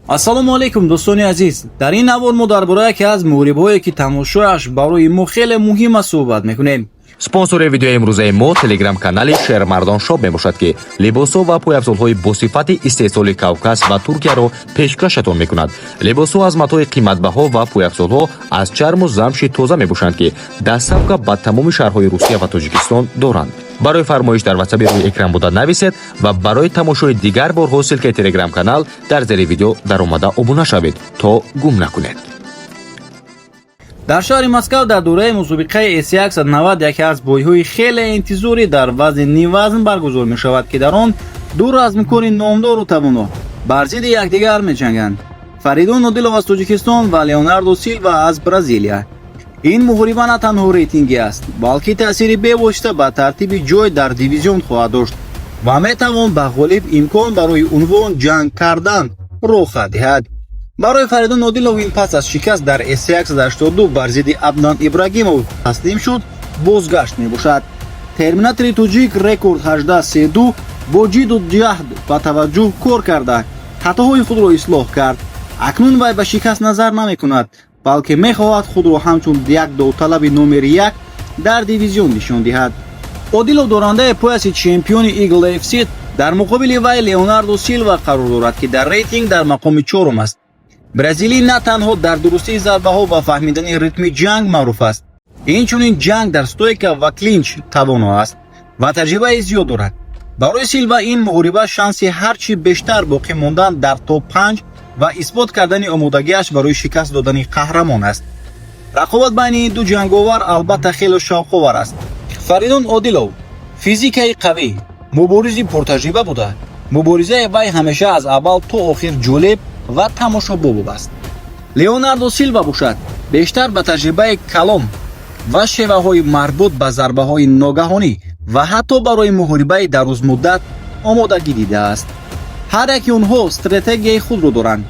Ассалому алайкум, дӯстони азиз. Дар ин навор мо дар бораи яке аз муҳорибаҳое, ки тамошояш барои мо хеле муҳим аст, суҳбат мекунем. Спонсори видеои имрӯзаи мо телеграм-канали Шермардон Шоп мебошад, ки либосҳо ва пойафзолҳои босифати истеҳсоли Кавказ ва Туркияро пешкашатон мекунад. Либосҳо аз матои қиматбаҳо ва пойафзолҳо аз чарму замши тоза мебошанд, ки доставка ба тамоми шаҳрҳои Русия ва Тоҷикистон доранд. Барои фармоиш дар ватсаби рӯи экран буда нависед ва барои тамошои дигар борҳо ссылкаи телеграм-канал дар зери видео даромада обуна шавед, то гум накунед. Дар шаҳри Москав дар доираи мусобиқаи ACA 190 яке аз бойҳои хеле интизорӣ дар вазни нимвазн баргузор мешавад, ки дар он ду размкори номдору тавоно бар зидди якдигар меҷанганд: Фаридун Одилов аз Тоҷикистон ва Леонардо Силва аз Бразилия. Ин муҳориба на танҳо рейтингӣ аст, балки таъсири бевосита ба тартиби ҷой дар дивизион хоҳад дошт ва метавон ба ғолиб имкон барои унвон ҷанг кардан роҳ диҳад. Барои Фаридун Одилов ин пас аз шикаст дар ACA 182 бар зидди Аднан Ибрагимов таслим шуд, бозгашт мебошад. Терминатори тоҷик, рекорд 18-3-2, бо ҷидду ҷаҳд ба таваҷҷӯҳ кор карда, хатоҳои худро ислоҳ кард. Акнун вай ба шикаст назар намекунад, балки мехоҳад худро ҳамчун як довталаби номери як дар дивизион нишон диҳад. Одилов дорандаи пояси чемпиони Eagle FC. Дар муқобили вай Леонардо Силва қарор дорад, ки дар рейтинг дар мақоми чорум аст. Бразилӣ на танҳо дар дурустии зарбаҳо ва фаҳмидани ритми ҷанг маъруф аст, инчунин ҷанг дар стойка ва клинч тавоно аст ва таҷрибаи зиёд дорад. Барои Силва ин муҳориба шанси ҳарчи бештар боқӣ мондан дар топ 5 ва исбот кардани омодагиаш барои шикаст додани қаҳрамон аст. Рақобат байни ин ду ҷанговар албатта хеле шавқовар аст. Фаридун Одилов физикаи қавӣ, муборизи пуртаҷриба буда, муборизаи вай ҳамеша аз аввал то охир ҷолиб ва тамошобоб аст. Леонардо Силва бошад, бештар ба таҷрибаи калом ва шеваҳои марбут ба зарбаҳои ногаҳонӣ ва ҳатто барои муҳорибаи дарозмуддат омодагӣ дидааст. Ҳар яки онҳо стратегияи худро доранд.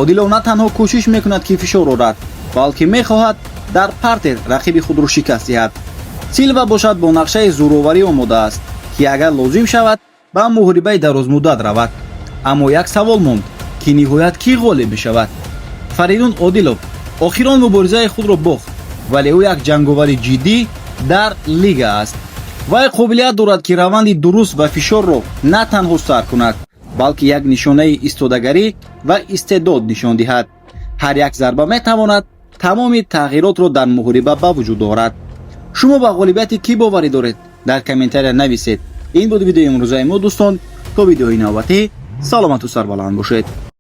Одилов на танҳо кӯшиш мекунад, ки фишор орад, балки мехоҳад дар партер рақиби худро шикаст диҳад. Силва бошад, бо нақшаи зӯроварӣ омода аст, ки агар лозим шавад, ба муҳорибаи дарозмуддат равад. Аммо як савол монд, ки ниҳоят кӣ ғолиб мешавад? Фаридун Одилов охирон муборизаи худро бохт, вале ӯ як ҷанговари ҷиддӣ дар лига аст. Вай қобилият дорад, ки раванди дуруст ва фишорро на танҳо сар кунад, балки як нишонаи истодагарӣ ва истеъдод нишон диҳад. Ҳар як зарба метавонад тамоми тағйиротро дар муҳориба ба вуҷуд орад. Шумо ба ғолибияти кӣ боварӣ доред? Дар комментария нависед. Ин буд видеои имрӯзаи мо, дӯстон. То видеои навбатӣ саломату сарбаланд бошед.